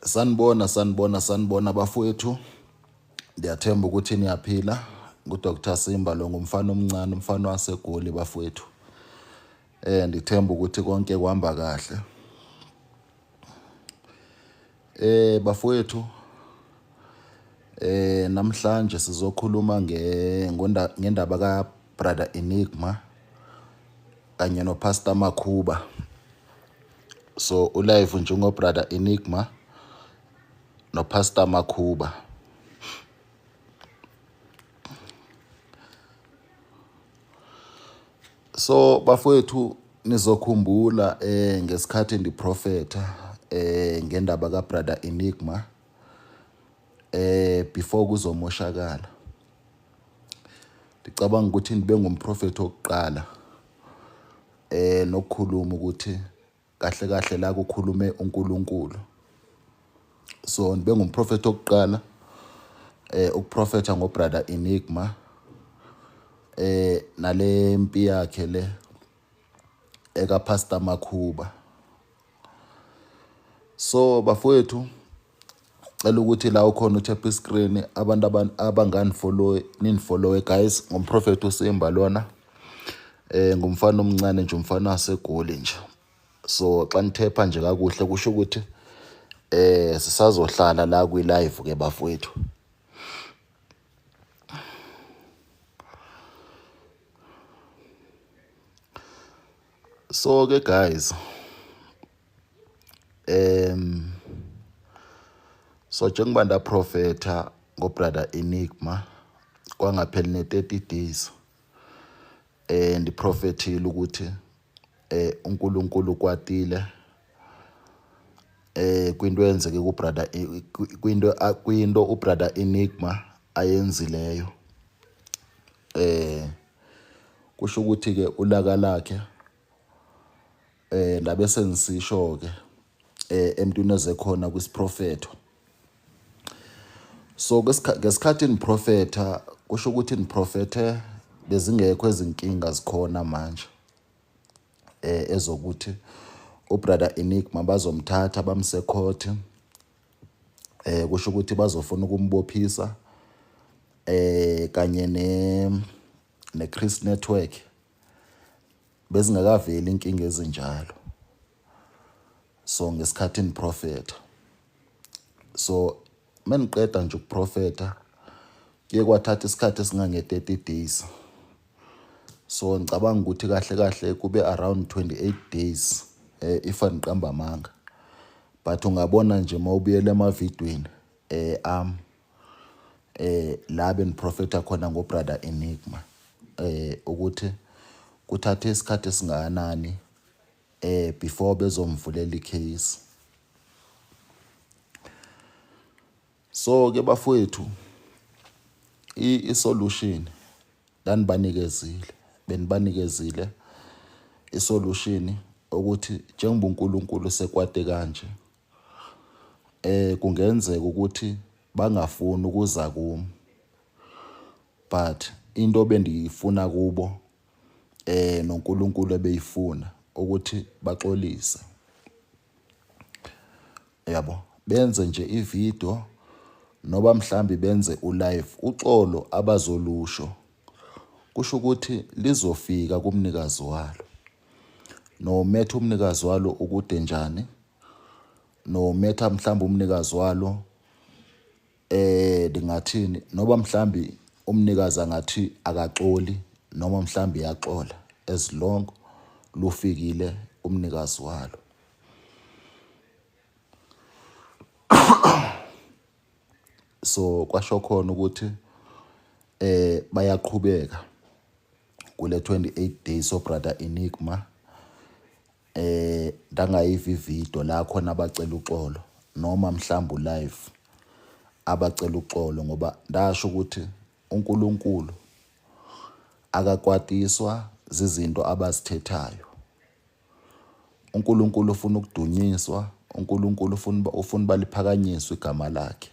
Sanibona, sanibona, sanibona bafowethu. Ndiyathemba ukuthi niyaphila. NguDr Simba lo ngumfana omncane, umfana waseGoli bafowethu. Eh ndithemba ukuthi konke kuhamba kahle. Eh bafowethu eh namhlanje sizokhuluma nge ngendaba ka Brother Enigma kanye no Pastor Makhuba. So ulive njengo Brother Enigma no Pastor Makhuba. So bafowethu nizokhumbula eh ngesikhathi ndiprofetha eh ngendaba ka Brother Enigma eh before kuzomoshakala. Ndicabanga ukuthi ndibe ngumprofethi wokuqala eh nokukhuluma ukuthi kahle kahle la kukhulume uNkulunkulu. So ndibe ngumprofethi wokuqala eh ukuprofetha ngoBrother Enigma eh nale mpi yakhe le eka Pastor Makhuba. So bafowethu cela ukuthi la ukhona uthepha iscreen abantu abangani-follow nini-follow guys ngomprofethi uSimba lona eh ngumfana omncane nje umfana waseGoli nje so xa nithepha nje kakuhle kusho ukuthi eh sisazohlala la kwi live ke bafowethu. So ke guys so njengoba ndaprofetha ngobrother Enigma kwangapheli ne-30 days eh ndiprofethile ukuthi eh uNkulunkulu ukwatile eh kwinto eyenzeke ku brother kwinto kwinto u brother Enigma ayenzileyo eh kusho ukuthi ke ulaka lakhe eh ndabe sengisisho ke eh emntwini ezekhona kwisiprofetho so ngesikhathi niprofetha kusho ukuthi niprofethe bezingekho ezinkinga zikhona manje eh ezokuthi ubrother Enigma bazomthatha bamse court eh kusho ukuthi bazofuna ukumbophisa eh kanye ne ne Chris Network bezingakaveli inkinga ezinjalo so ngesikhathi niprofetha so meniqeda nje ukuprofetha kuye kwathatha isikhathi esingange-30 days so ngicabanga ukuthi kahle kahle kube around 28 days eh, if angiqamba amanga but ungabona nje uma ubuyela emavidweni eh am eh la beniprofetha khona ngobrother Enigma eh ukuthi kuthathe isikhathi esingakanani eh before bezomvulela icase so ke bafowethu i-solution ndanibanikezile benibanikezile isolution ukuthi njengoba uNkulunkulu sekwate kanje eh kungenzeka ukuthi bangafuni ukuza kumi but into bendiyifuna kubo eh noNkulunkulu ebeyifuna ukuthi baxolise yabo benze nje ivideo noba mhlambi benze ulive uxolo abazolusho kusho ukuthi lizofika kumnikazi walo no matter umnikazi walo ukude njani no matter mhlawumbe umnikazi walo eh ndingathini noba mhlambi umnikazi angathi akaxoli noma mhlambi yaxola as long lufikile umnikazi walo. So kwasho khona ukuthi eh bayaqhubeka kule 28 days of brother Enigma eh ndangayiva ivideo la khona abacela uxolo noma mhlawumbe live abacela uxolo ngoba ndasho ukuthi uNkulunkulu akakwatiswa zizinto abazithethayo. uNkulunkulu ufuna ukudunyiswa, uNkulunkulu ufuna ufuna baliphakanyiswe igama lakhe.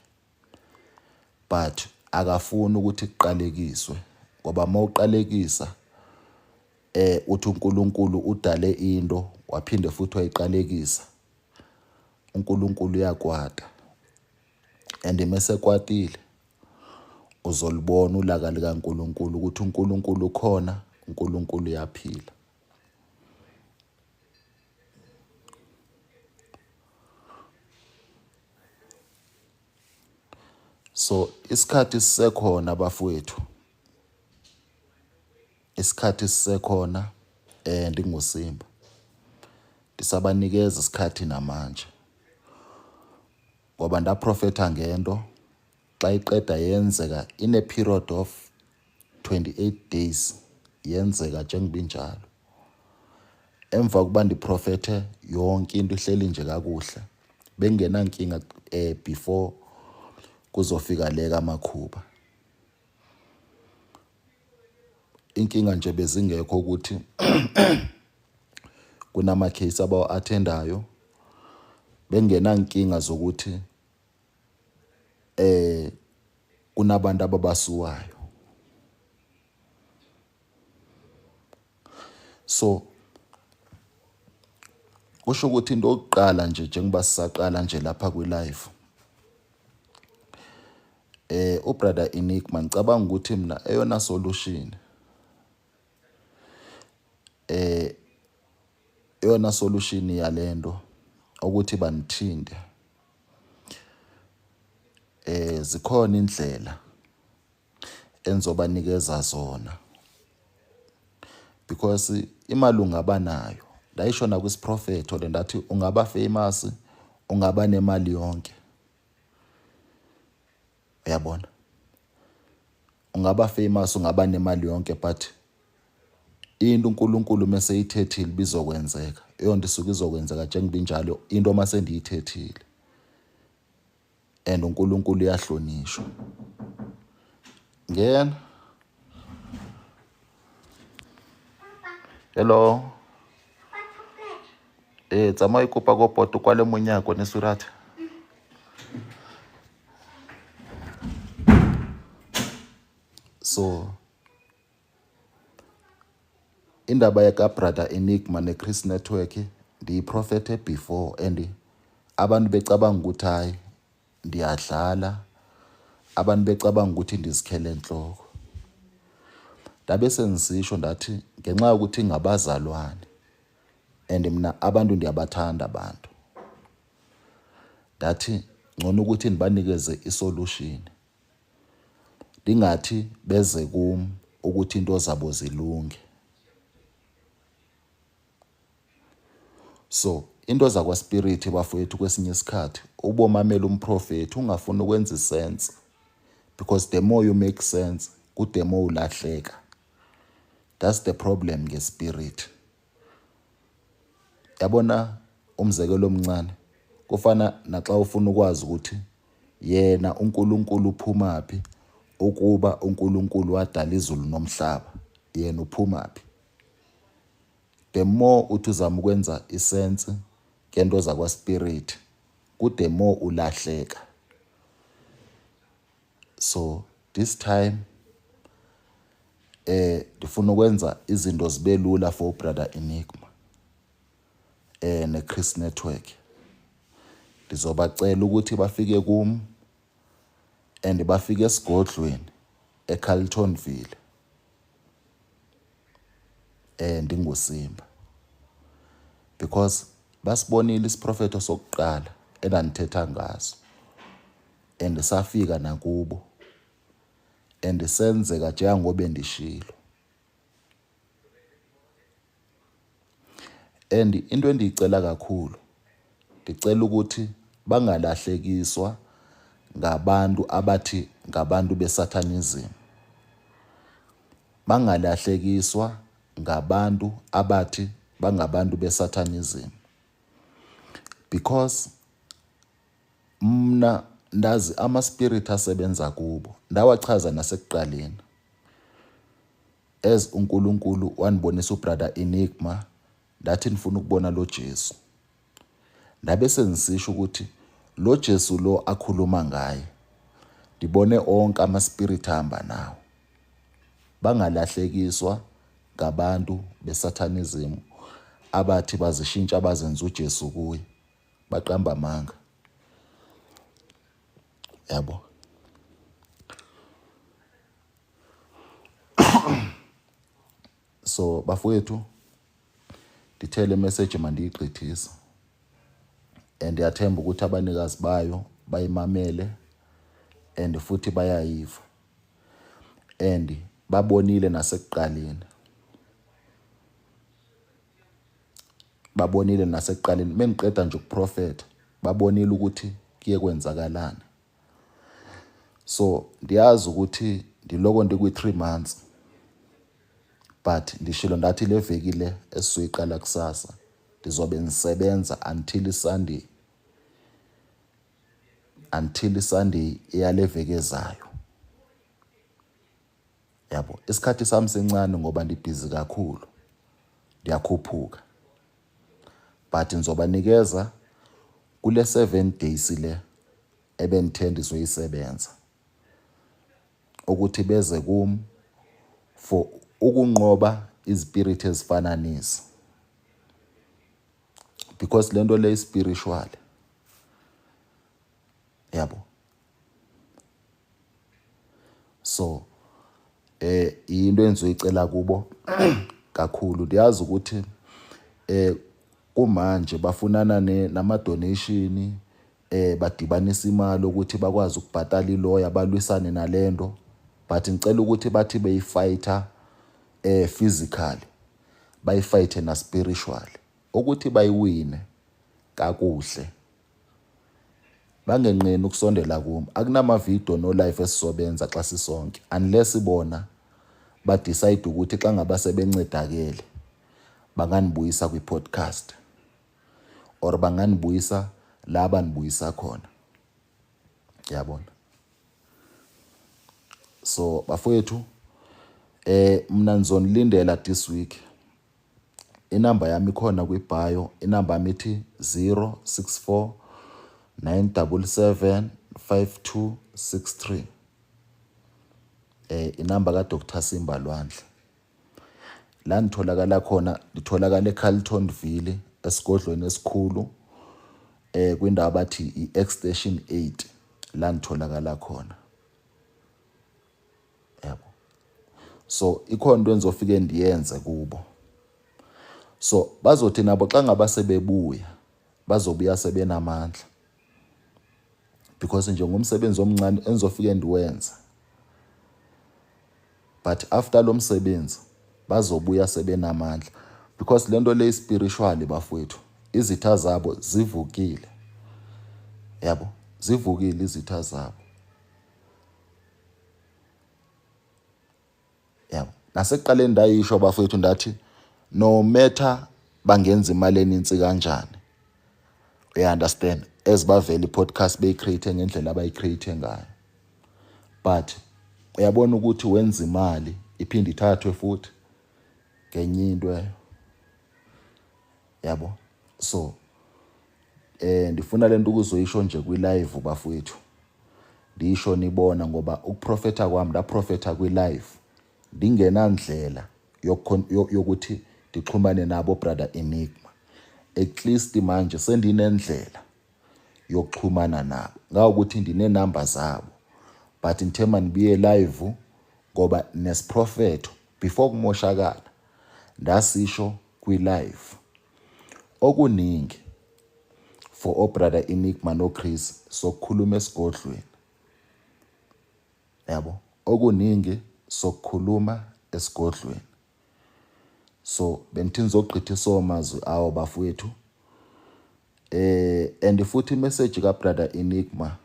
But akafuni ukuthi kuqalekiswe ngoba uma uqalekisa eh uthi uNkulunkulu udale into waphinde futhi wayiqalekisa uNkulunkulu uyakwata. And mesekwatile uzolubona ulaka likaNkulunkulu ukuthi uNkulunkulu ukhona, uNkulunkulu uyaphila. So isikhathi sisekhona bafowethu. Isikhathi sisekhona eh ndinguSimba. Ndisabanikeza isikhathi namanje. Ngoba ndaprofetha ngento xa iqeda yenzeka in a period of 28 days yenzeka njengoba injalo. Emva kokuba ndiprofethe yonke into ihleli nje kakuhle bengingenankinga eh before kuzofika le kaMakhuba. Inkinga nje bezingekho ukuthi kunama-case abawa-athendayo bengenankinga zokuthi eh kunabantu ababasuwayo. So kusho ukuthi into yokuqala nje njengoba sisaqala nje lapha kwi-live eh ubrother Enigma ngicabanga ukuthi mina eyona solution eh eyona solution yalento ukuthi banithinte eh zikhona indlela engizobanikeza zona because imali ungaba nayo ndayisho nakwisiprofetho le ndathi ungaba famous ungaba nemali yonke uyabona ungaba famous ungaba nemali yonke but into uNkulunkulu mese iyithethile bizokwenzeka eyonto isuke izokwenzeka njengoba injalo into mase ndiyithethile and uNkulunkulu uyahlonishwa ngena hello eh tsamaya ikopa ko poto kwale monyako ne suratha so Indaba yakaBrother Enigma neChris Network ndiyiprofethe before and abantu becabanga ukuthi hhayi ndiyadlala, abantu becabanga ukuthi ndizikhele entloko. Ndabe sendisitsho ndathi ngenxa yokuthi ngabazalwane and mna abantu ndiyabathanda abantu, ndathi ngcono ukuthi ndibanikeze isolution. Ndingathi beze kum ukuthi into zabo zilunge. So into zakwaspirithi bafowethu kwesinye isikhathi ubomamela umprofethi ungafuni ukwenza isense because the more you make sense ku-the more ulahleka. That's the problem ngespirit. Yabona umzekelo omncane kufana naxa ufuna ukwazi ukuthi yena uNkulunkulu uphumaphi ukuba uNkulunkulu wadala izulu nomhlaba yena uphumaphi. The more uthi uzama ukwenza isense ngento zakwa-spirit ku-the more ulahleka. So this time eh ndifuna ukwenza izinto zibe lula for brother Enigma eh neChris Network. Ndizobacela ukuthi bafike kum and bafike esigodlweni eCarltonville eh ndinguSimba because basibonile isiprofetho sokuqala endandithetha ngaso and safika nakubo and senzeka njengoba ndishilo. And into endiyicela kakhulu ndicela ukuthi bangalahlekiswa ngabantu abathi ngabantu besatanism. Bangalahlekiswa ngabantu abathi bangabantu besatanism because Mna ndazi ama-spirit asebenza kubo, ndawachaza nasekuqaleni. As uNkulunkulu wandibonisa uBrother Enigma, ndathi ndifuna ukubona lo Jesu. Ndabe sengisisho ukuthi lo Jesu lo akhuluma ngaye, ndibone onke ama-spirit ahamba nawo. Bangalahlekiswa ngabantu besatanism abathi bazishintsha bazenza uJesu kuye. Baqamba amanga. Yabo. So bafowethu ndithe le message mandiyigqithise and ndiyathemba ukuthi abanikazi bayo bayimamele and futhi bayayiva and babonile nasekuqaleni babonile nasekuqaleni mengiqeda nje ukuprofetha babonile ukuthi kuye kwenzakalani. So ndiyazi ukuthi ndiloko ndikwi-3 months but ndishilo ndathi le veki le esizoyiqala kusasa ndizobe ndisebenza until iSunday, until iSunday eyale veki ezayo. Yabo, isikhathi sami sincane ngoba ndibhizi kakhulu, ndiyakhuphuka but ngizobanikeza kule 7 days le ebengithe ndizoyisebenza ukuthi beze kum for ukunqoba izipirithi ezifana nezi because lento le spiritual yabo. So into engizoyicela kubo kakhulu, ndiyazi ukuthi kumanje bafunana nama donation, badibanisa imali ukuthi bakwazi ukubhatala iloya balwisane nalento, but ngicela ukuthi bathi beyifighter physically bayifayithe na spiritually ukuthi bayiwine kakuhle, bangenqeni ukusondela kum. Akunama video no live esizobenza xa sisonke unless bona ba decide ukuthi xa ngaba sebencedakele banganibuyisa kwi podcast or banganibuyisa la banibuyisa khona, yabona. So bafowethu mina ngizonilindela this week. Inamba yami ikhona kwi-bio, inamba yami ithi 064 977 5263. Inamba ka Dr Simba Lwandle. La nitholakala khona, nditholakala eCarltonville esigodlweni esikhulu kwindawo abathi i-Extension 8 la nitholakala khona. Yabo. So ikhona into engizofike ndiyenze kubo. So bazothi nabo xa ngaba sebebuya bazobuya sebenamandla because nje ngumsebenzi omncane engizofike ndiwenze, but after lo msebenzi bazobuya sebenamandla because lento le spiritually bafowethu, izitha zabo zivukile, yabo, zivukile izitha zabo, yabo. Nasekuqaleni ndayisho bafowethu, ndathi no matter bangenza imali enintsi kanjani, you understand, as bavela i-podcast beyi-create ngendlela abayi-create ngayo, but uyabona ukuthi wenza imali iphinde ithathwe futhi ngenye into eyo, yabo. So ndifuna lento ukuzoyisho nje kwi-live bafowethu, ndisho nibona, ngoba ukuprofetha kwami ndaprofetha kwi-live ndingenandlela yokuthi ndixhumane nabo Brother Enigma. At least manje sendinendlela yokuxhumana nabo ngawukuthi ndinenamba zabo, but ngithe manibuye live ngoba nesiprofetho before kumoshakala ndasisho kwi-live. Okuningi for oBrother Enigma noChris sokukhuluma esigodlweni, yabo, okuningi sokukhuluma esigodlweni. So bengithi nizogqithisa amazwi awo bafowethu. And futhi imessage ka Brother Enigma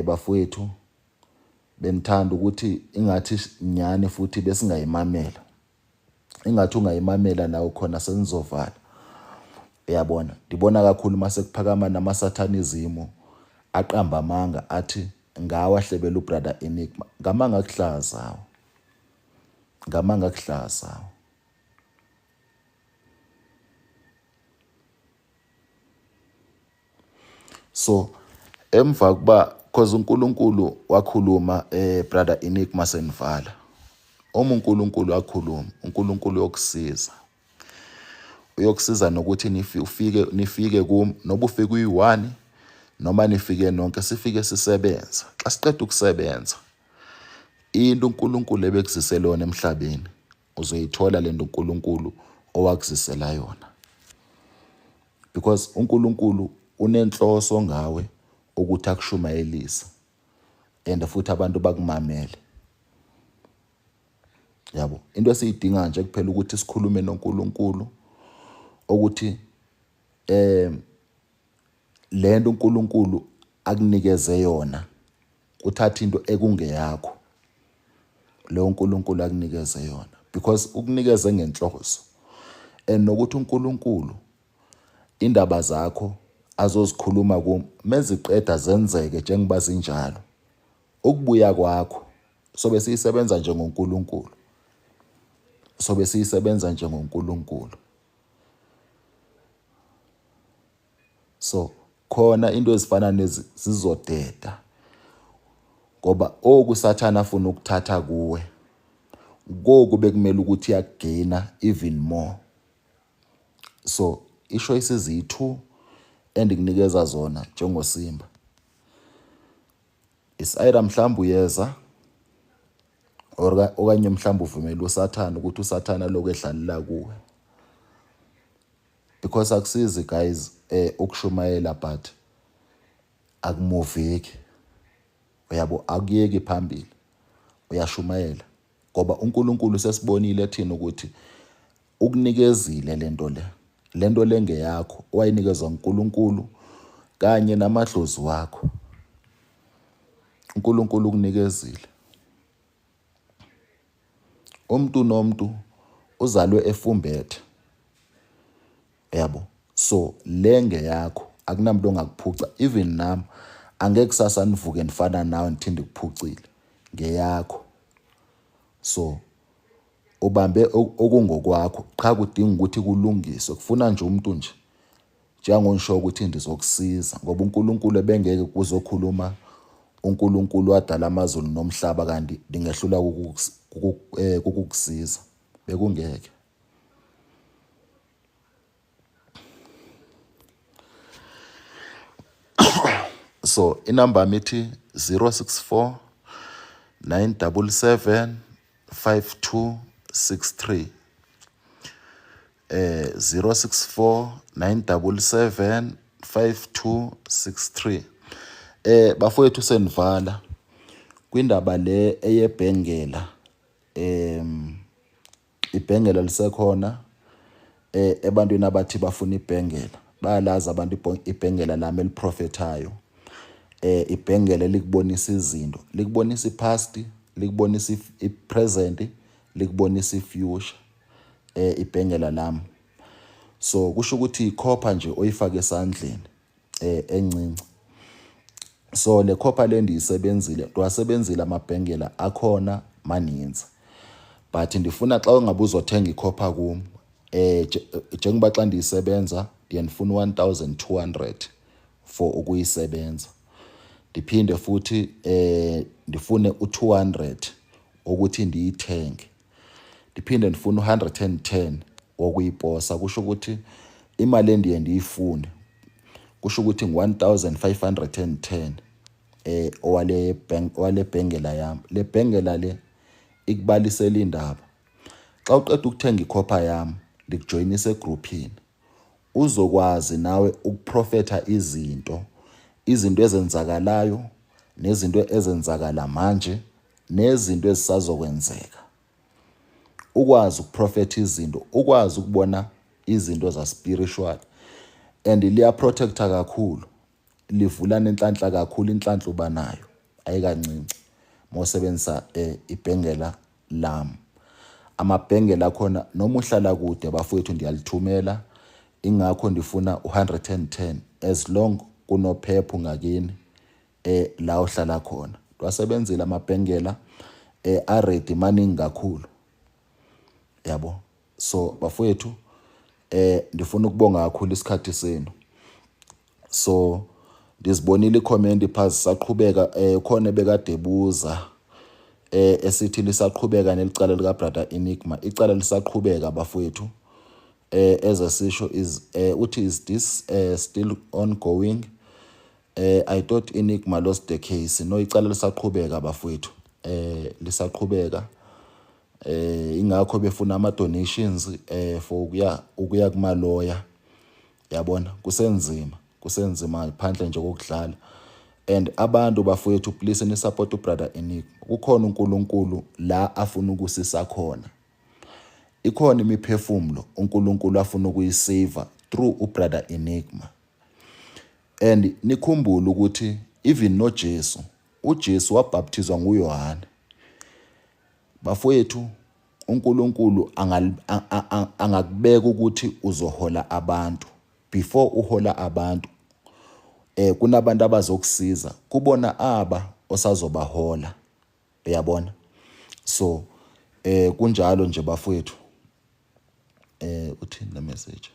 bafowethu benithanda ukuthi ingathi nyane futhi besingayimamela, ingathi ungayimamela nawe khona senizovala, uyabona. Ndibona kakhulu mase kuphakama namasathanism aqamba amanga athi ngawa hlebela uBrother Enigma, ngamanga akuhlaza, ngamanga akuhlaza. So emva kuba cause uNkulunkulu wakhuluma Brother Enigma senivala, uma uNkulunkulu wakhuluma, uNkulunkulu uyokusiza, uyokusiza nokuthi ufike nifike kum, noba ufike uyi-1 Noma nifike nonke sifike sisebenze. Xa siqeda ukusebenza into uNkulunkulu ebekuzisele yona emhlabeni uzoyithola lento uNkulunkulu owakuzisela yona. Because uNkulunkulu unenhloso ngawe ukuthi akushumayelise and futhi abantu bakumamele. Yabo, into esiyidinga nje kuphela ukuthi sikhulume noNkulunkulu ukuthi eh lento uNkulunkulu akunikeze yona uthatha into ekungeyakho leyo uNkulunkulu akunikeze yona because ukunikeze ngenhloso and nokuthi uNkulunkulu indaba zakho azozikhuluma kum meziqeda zenzeke njengoba zinjalo ukubuya kwakho sobe siyisebenza njengoNkulunkulu sobe siyisebenza njengoNkulunkulu So khona into ezifana nezi zizodeda ngoba oku sathana afuna ukuthatha kuwe koku bekumele ukuthi yakugena even more. So ishoyisi ziyi-two endikunikeza zona njengoSimba. Is either mhlawumbe uyeza or okanye mhlawumbe uvumela uSathane ukuthi uSathane aloku edlalela kuwe. Because akusizi guys eh ukushumayela but akumuveki. Uyabo akuyeki phambili. Uyashumayela ngoba uNkulunkulu sesibonile thina ukuthi ukunikezile lento le. Lento lengeyakho owayinikezwa uNkulunkulu kanye namadlozi wakho. uNkulunkulu ukunikezile. Umuntu nomuntu uzalwe efumbethe. Yabo. So le ngeyakho akunamuntu ongakuphuca even nami angeke kusasa nivuke nifana nawe ngithinde kuphucile ngeyakho. So ubambe okungokwakho qha kudinga ukuthi kulungiswe kufuna nje umuntu nje njengongisho ukuthi ndizokusiza ngoba uNkulunkulu ebengeke kuzokhuluma uNkulunkulu wadala amazulu nomhlaba kanti ndingehlula kukukusiza bekungeke. So inamba yami ithi 064 977 5263 eh 064 977 5263. Eh bafowethu, senivala kwindaba le eyebhengela. Ibhengela lisekhona ebantwini abathi bafuna ibhengela. Bayalazi abantu ibhengela lami eliprofethayo. Ibhengela elikubonisa izinto, likubonisa ipast, likubonisa ipresent, likubonisa ifuture. Ibhengela lami so kusho ukuthi ikhopha nje oyifake esandleni encinci. So le khopha le ndiyisebenzile, ndiwasebenzile amabhengela akhona maninzi, but ndifuna xa ungabe uzothenga ikhopha kum njengoba xa ndiyisebenza ndiye ndifuna u-1200 for ukuyisebenza, ndiphinde futhi ndifune u-200 ukuthi ndiyithenge, ndiphinde ndifune u-110 wokuyiposa. Kusho ukuthi imali endiye ndiyifune kusho ukuthi ngu-1510 owale bank owale bhengela yami. Le bhengela le ikubalisela indaba. Xa uqeda ukuthenga ikhopha yami ndikujoyinisa egruphini, uzokwazi nawe ukuprofetha izinto, izinto ezenzakalayo nezinto ezenzakala manje nezinto ezisazokwenzeka. Ukwazi ukuprofetha izinto, ukwazi ukubona izinto za-spiritual and liyaprotecta kakhulu, livula nenhlanhla kakhulu. Inhlanhla uba nayo ayikancinci mawusebenzisa ibhengela lami. Amabhengela akhona noma uhlala kude bafowethu ndiyalithumela, ingakho ndifuna u-110 as long kunophepho ngakini la ohlala khona. Ndiwasebenzile amabhengela aready maningi kakhulu yabo. So bafowethu ndifuna ukubonga kakhulu isikhathi senu. So ndizibonile icomment pha zisaqhubeka, khona ebekade ebuza esithi lisaqhubeka nelicala lika Brother Enigma. Icala lisaqhubeka bafowethu. Ezesisho is uthi, "Is this still ongoing?" I thought Enigma lost the case. No, icala lisaqhubeka bafowethu. Lisaqhubeka. Ingakho befuna ama donations for ukuya kuma lawyer. Yabona kusenzima, kusenzima phandle nje kokudlala. And abantu bafowethu, please ni support ubrother Enigma. Kukhona uNkulunkulu la afuna ukusisa khona. Ikhona imiphefumulo uNkulunkulu afuna ukuyisave through ubrother Enigma. And nikhumbule ukuthi even noJesu, uJesu wabhaptizwa nguYohane. Bafowethu, uNkulunkulu angakubeka ukuthi uzohola abantu. Before uhola abantu, kunabantu abazokusiza kubona aba osazobahola, uyabona. So kunjalo nje bafowethu. Uthini le message?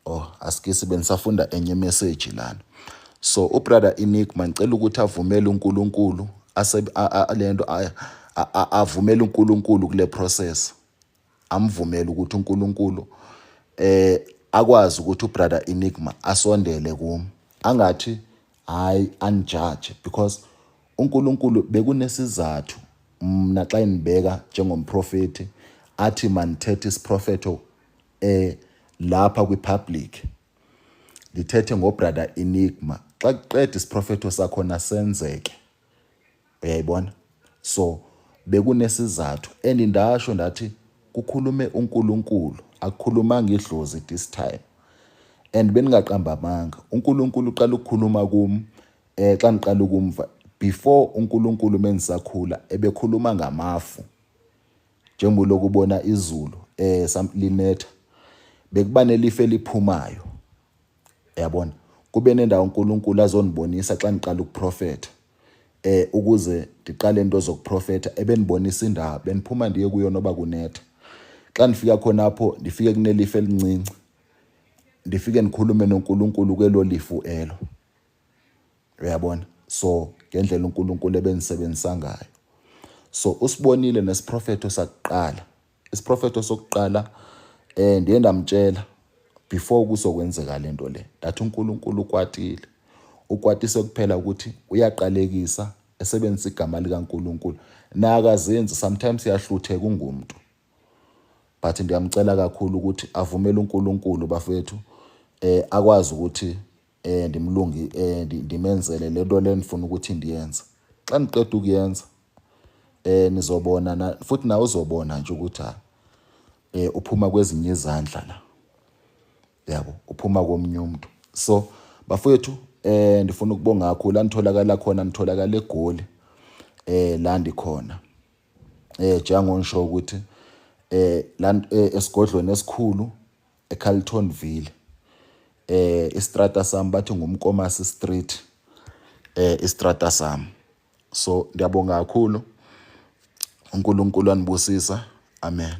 Oh, asikisi benisafunda enye message lana. So ubrother Enigma ngicela ukuthi avumele uNkulunkulu lento, avumele uNkulunkulu kule process. Amvumele ukuthi uNkulunkulu akwazi ukuthi ubrother Enigma asondele kumi. Angathi hayi, anijudge, because uNkulunkulu bekunesizathu mina xa enibeka njengomprofeti athi manithethe isiprofeto lapha kwipublic, ndithethe ngobrother Enigma. Xa kuqeda isiprofeto sakhona senzeke, uyayibona. So bekunesizathu and ndasho ndathi kukhulume uNkulunkulu, akukhulumanga idlozi this time. And beningaqamba amanga, uNkulunkulu uqala ukukhuluma kum xa ndiqala ukumva. Before uNkulunkulu mengisakhula ebekhuluma ngamafu, njengoba lokubona izulu linetha, bekuba nelifu eliphumayo, uyabona. Kube nendawo uNkulunkulu azonibonisa xa niqala ukuprofetha, ukuze ndiqale into zokuprofetha, ebenibonisa indawo beniphuma ndiye kuyo noba kunetha. Xa ndifika khona apho, ndifike kunelifu elincinci, ndifike ndikhulume noNkulunkulu kwelo lifu elo, uyabona. So ngendlela uNkulunkulu ebenisebenzisa ngayo. So usibonile nesiprofetho sakuqala, isiprofetho sokuqala ndiye ndamtshela before kuzokwenzeka lento le, ndathi uNkulunkulu ukwatile, ukwatise kuphela ukuthi uyaqalekisa esebenzisa igama likaNkulunkulu. Nakazenzi sometimes iyahlutheka ungumuntu, but ndiyamcela kakhulu ukuthi avumele uNkulunkulu bafethu, akwazi ukuthi ndimlungi, ndimenzele lento le ndifuna ukuthi ndiyenze. Xa ndiqeda ukuyenza nizobona na, futhi nawe uzobona nje ukuthi ha uphuma kwezinye izandla la, yabo, uphuma komunye umuntu. So bafowethu, ndifuna ukubonga kakhulu. La nitholakala khona, nitholakala eGoli, la ndikhona, njengonisho ukuthi la esigodlweni esikhulu eCarltonville, istrata sami bathi nguMkomasi Street, istrata sami. So ndiyabonga kakhulu, uNkulunkulu anibusisa, amen.